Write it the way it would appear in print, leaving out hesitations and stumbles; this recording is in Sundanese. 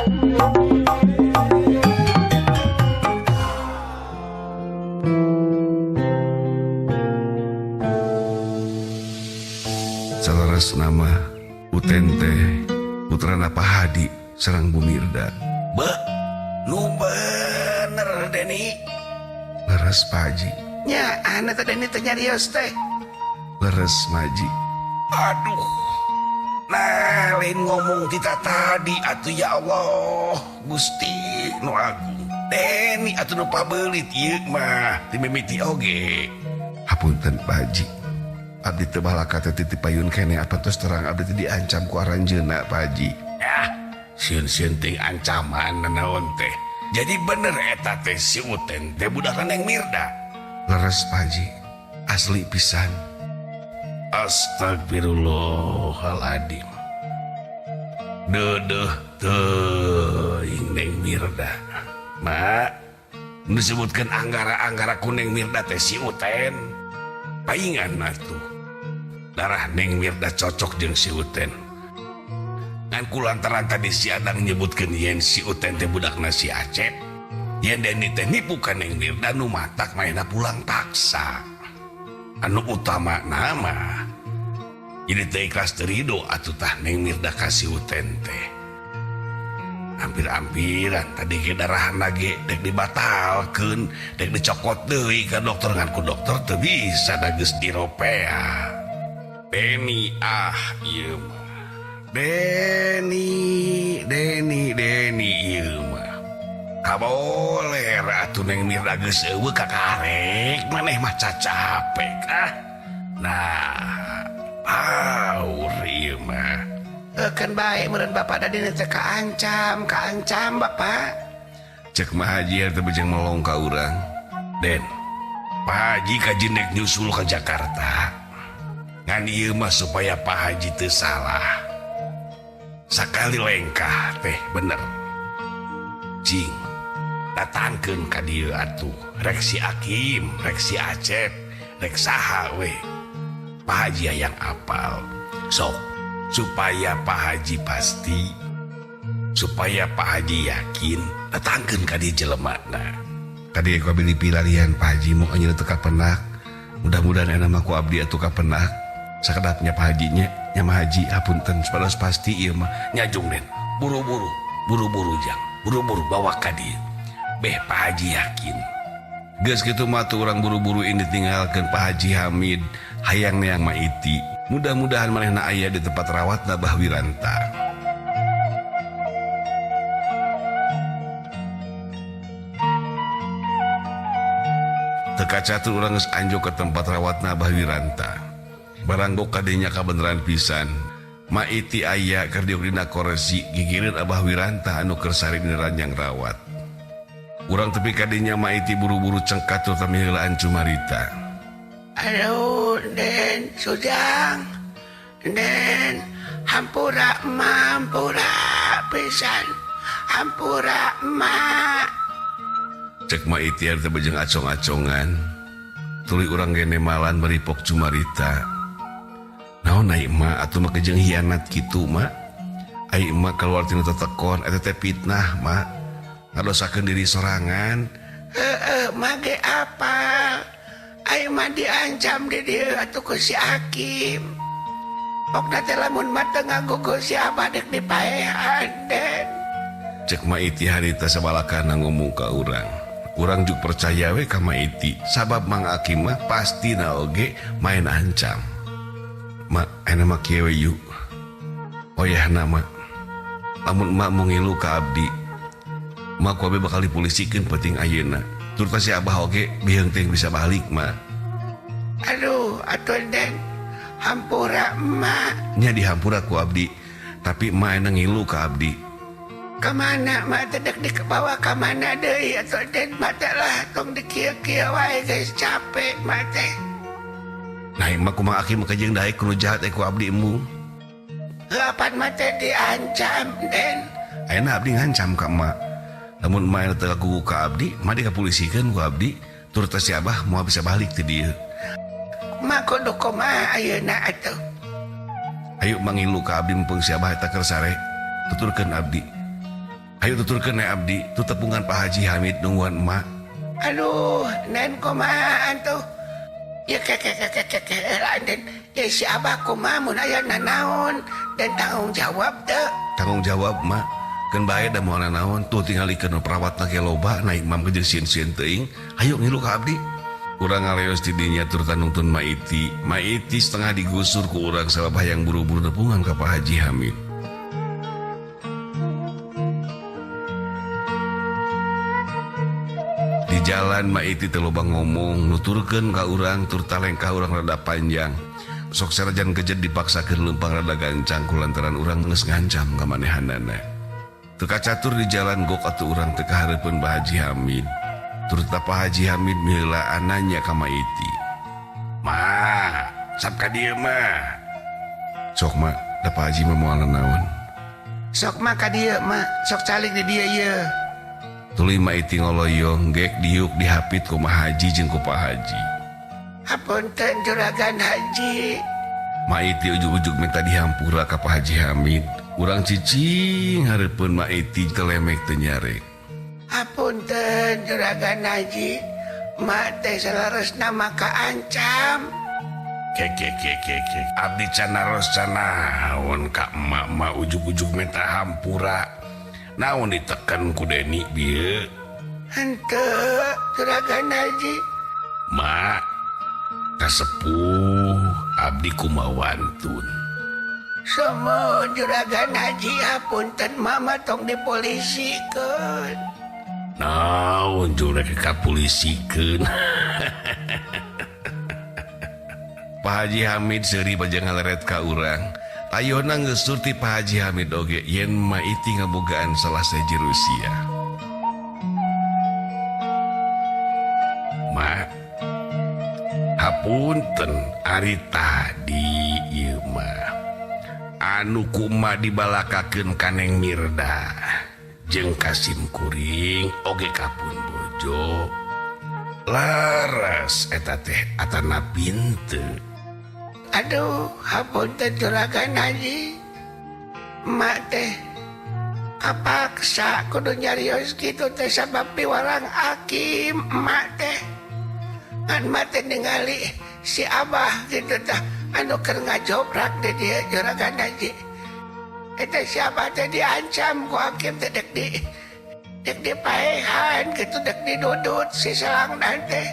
Saleres nama Uten teh putrana Pak Hadi sareng Bu Mirda. Beuh, nu bener Deni. Leres Pak Haji. Nya anu teh Deni teh nyarios teh. Leres Maji. Aduh. Nah, lain ngomong tita tadi atuh ya Allah, Gusti nu agung. Deni atuh nu pabeulit ieu mah ti mimiti oge. Hapunten Pak Haji. Abdi teu balaka teh titip payun keneh apa tos terang abdi teh diancam ku aranjeunna Pak Haji. Ah, sieun-sieun ting ancaman nanaon teh. Jadi bener eta teh si Uten teh budakna Neng Mirda. Leres Pak Haji. Asli pisan. Astagfirullahaladzim. Deudeuh teuing Neng Mirda. Mak, disebutkan anggara-anggara ku Neng Mirda teh si Uten. Paingan atuh. Darah Neng Mirda cocok jeung si Uten. Ngan kulantaran tadi si Adang nyebutkeun yen si Uten teh budakna si Acep. Yen Deni teh nipu ka Neng Mirda nu matak manehna pulang paksa. Anu utama nama. Jadi teh ikhlas teu rido atuh tah Neng Mirda ka si Uten teh. Hampir-hampiran tadi ge darahna ge dek dibatalkeun, dek dicokot deui ka dokter ngan ku dokter teu bisa da geus diropea. Deni ah ieu mah. Deni, Deni, Deni ieu mah. Kaboler atuh Neng Mirda geus eueuh kakarek maneh mah cacapek ah. Nah, paur ieu mah. Keun bae meureun Bapak da dina teh kaancam, kaancam Bapak. Cek Mak Haji teh bejeng melong ka urang. Den, Pak Haji kajeun dek nyusul ka Jakarta. Ngan ieu mah supaya Pak Haji teu salah. Sakali lengkah teh bener. Cing, datangkeun ka dieu atuh. Rek si Akim, rek si Acep, rek saha we. Pak Haji hayang apal. Sok, supaya Pak Haji pasti, supaya Pak Haji yakin, datangkeun ka dieu jelemana. Tadi ku abdi dipilarian Pak Haji mau anjeunna teu kapenak. Mudah-mudahan enak mah ku abdi atuh kapenak. Sakedapnya Pak Hajinya, nya Mah Haji hapunten supados pasti ieu mah. Nyajung Den, buru-buru, buru-buru jang, buru-buru bawa ka dieu. Beh Pak Haji yakin. Geus kitu mah tuh urang buru-buru ini tinggalkeun Pak Haji Hamid, hayang neang Maiti. Mudah-mudahan manehna aya di tempat rawatna Bah Wiranta. Teu kacatur urang geus anjog ke tempat rawatna Bah Wiranta. Barang gok kadinya kabeneran pisan. Maiti aya keur diuk dina korsi gigireun Abah Wiranta anu keur sare dina ranjang rawat. Urang tepi kadinya Maiti buru-buru cengkat tur tami heulaan cumarita. Aduh, Den, Sujang. Den, hampura emak, hampura pisan. Hampura emak. Cek Maiti ari teh bejeng acong-acongan. Tuluy urang ge nemalan bari pok cumarita. Naon ai emak atuh mah kejeng hianat kitu mak. Ai emak keluar tina tetekon eta teh fitnah mak. Ngadosakeun diri sorangan. Heeh, mah ge apal. Ai mah diancam di dieu atuh ku si Hakim. Pokna teh lamun mah teu ngagugu si Abah dek dipaehan, Den. Cek Maiti harita sabalakana ngomong ka urang. Urang juk percaya we ka Maiti, sabab Mang Akim mah pastina oge main ancam. Mak, enak mah kieu we yuk. Oyahna mak. Lamun emak mau ngilu ka abdi, mak ku abdi bakal dipolisikeun penting ayeuna. Tur si Abah oge biheung teh bisa balik mak. Aduh, atuh Den. Hampura emak. Nya dihampura ku abdi, tapi emak enak ngilu ka abdi. Kamana mak teh dek dibawa ka mana deui atuh Den mak teh lah tong dikieu-kieu wae geus capek mak teh. Nah, emak kumaha Akim kejeng daek kudu jahat ku abdi emu. Lapan mah teh diancam Den. Ayeuna abdi ngancam ka emak. Lamun emak teu ngagugu ka abdi, emak dikapulisikeun ku abdi, tur teh si Abah moal bisa balik ti dieu. Mak kudu kumaha ayeuna atuh? Ayo mangilu ka abdi mumpung si Abah eta keur sare. Tuturkeun abdi. Ayo tuturkeun we abdi tuh tepungan Pak Haji Hamid nungguan emak. Aduh, Nen kumaha atuh? Ya ke den. Ya si Abah kumaha mun aya nanaon dan tanggung jawab teu? Tanggung jawab mak. Keun bae da moal nanaon tuh tingalikeun perawatna ge loba naik mam ge jeung sieun-sieun teuing. Hayu ngilu ka abdi. Urang ngaleos di dinya tur tanungtun Maiti. Maiti setengah digusur ku urang sabab hayang buru-buru nepungan ka Pak Haji Hamid. Di jalan Maiti teu loba ngomong, nuturkeun ka urang tur talengkah urang rada panjang. Sok sarajan kejet dipaksakeun leumpang rada gancang kulantaran urang geus ngancam ka manehanana. Teu kacatur di jalan gok atuh urang teu kahareupeun Pak Haji Hamid. Tur Pak Haji Hamid miheulaan nanya ka Maiti. Ma, sap ka dieu mah. Sok ma, da Pak Haji mah moal nanaon. Sok ma ka dieu ma, sok calik di dieu ieu. Tuluy Maiti ngoloyong gek diuk dihapit ku Ma Haji jeung ku Pak Haji. Hapunten juragan Haji. Maiti ujug-ujug minta dihampura ka Pak Haji Hamid. Urang cicing hareupeun Maiti telemek teu nyarek. Hapunten juragan Haji, mak teh saleresna maka ancam. Keke abdi canaros canaon ka emak-emak ujug-ujug minta hampura. Naon ditekan ku Deni bieu? Henteu juragan Haji. Mak, kasepuh abdi kumawantun. Somo juragan Haji, hapunten mama tong dipolisikeun. Naon jurek kapulisikeun. Pak Haji Hamid seuri bajang ngaleret ka urang. Tayona geus surti Pak Haji Hamid oge yen Maiti ngabogaan salah sahiji Rusia. Mak, hapunten ari tadi ieu mah anu kuma dibalakakeun ka Neng Mirda jeung kasim kuring oge kapun bojo laras eta teh atana pinte. Aduh, hapunten juragan Haji, mak teh kapaksa kudu nyarios kitu teh sabab piwarang Akim mak teh. Ngan mak teh ningali si Abah kitu tah anu keur ngajobrak di dieu juragan Haji. Eta si Abah teh diancam ku Hakim teh dek dipaehan kitu dek didudut si salangna teh.